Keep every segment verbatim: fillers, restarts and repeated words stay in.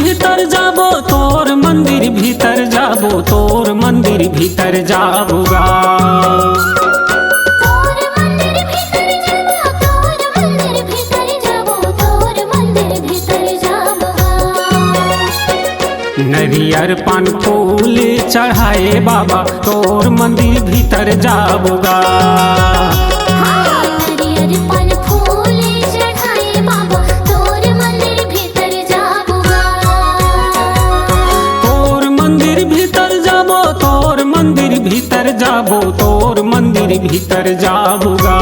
भीतर जाबो, तोर मंदिर भीतर जाबो, तोर मंदिर भीतर जाबो गा। तोर मंदिर भीतर जाबो, तोर मंदिर भीतर जाबो, तोर मंदिर भीतर जाबो गा। नरियर पान फूल चढ़ाए बाबा, तोर मंदिर भीतर जाबो गा। हाँ, नरियर पान फूल चढ़ाए बाबा, तोर मंदिर भीतर जाबो गा। तोर मंदिर भीतर जाबो, तोर मंदिर भीतर जाबो, तोर मंदिर भीतर जाबो गा।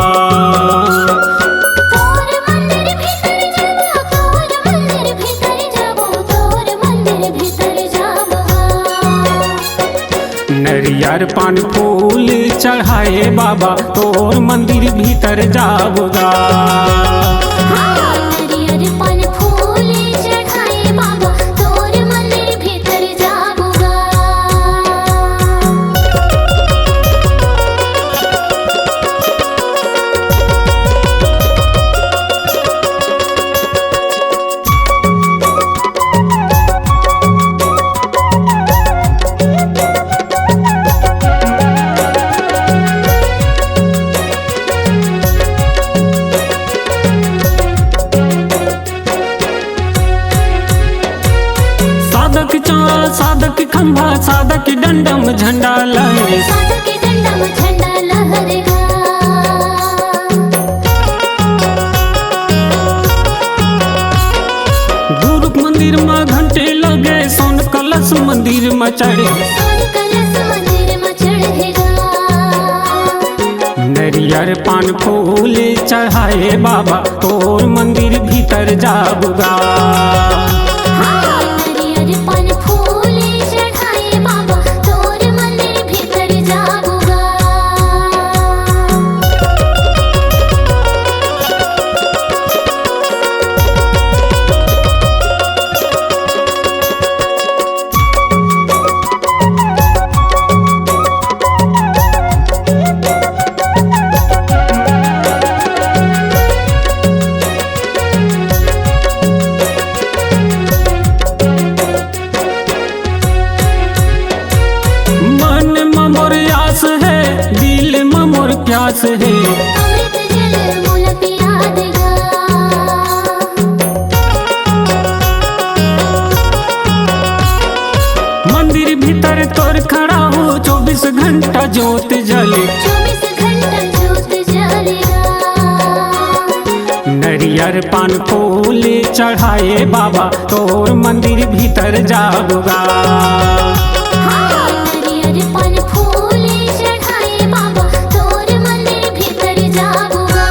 तोर मंदिर भीतर जाबो, तोर मंदिर भीतर जाबो, तोर मंदिर भीतर जाबो गा। नरियर पान फूल चढ़ाए बाबा, तोर मंदिर भीतर जाबो गा। हाँ, नरियर पान फूल चढ़ाए बाबा, तोर मंदिर भीतर जाबो गा। सादक चा-, सादक खंभा, सादक डंडम झंडा लहरे। सादक डंडम झंडा लहरे गा। गुरुक मंदिर म घंटे लगे, सोन कलश मंदिर म चढ़े। सोन कलश मंदिर म चढ़े गा। नरियर पान फूल चढ़ाए बाबा, तोर मंदिर भीतर जाबो गा। हाँ, नरियर पान फूल चढ़ाए बाबा, तोर मंदिर भीतर जाबो गा। मन म मोर आस हे, दिल म मोर प्यास हे। अमृत जल मोला पिया दे गा। मंदिर भीतर तोर खड़ा हो, चौबीस घंटा जोत जले। चौबीस घंटा जोत जले गा। नरियर पान फूल चढ़ाए बाबा, तोर मंदिर भीतर जाबो गा। हाँ, नरियर पान फूल चढ़ाए बाबा, तोर मंदिर भीतर जाबो गा।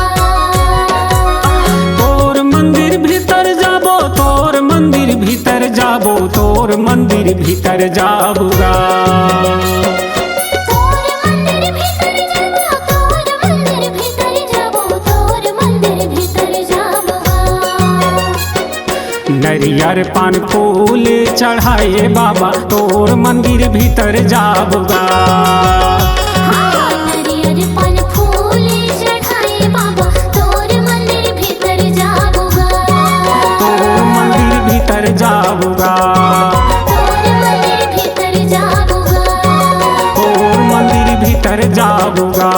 तोर मंदिर भीतर जाबो, तोर मंदिर भीतर जाबो, तोर मंदिर भीतर जाबो गा। तोर मंदिर भीतर जाबो, तोर मंदिर भीतर जाबो, तोर मंदिर भीतर जाबो गा। नरियर पान फूल चढ़ाए बाबा, तोर मंदिर भीतर जाबो गा। हाँ, नरियर पान फूल चढ़ाए बाबा, तोर मंदिर भीतर जाबो गा। तोर मंदिर भीतर जाबो गा। तोर मंदिर भीतर जाबो गा। तोर मंदिर भीतर जाबो गा।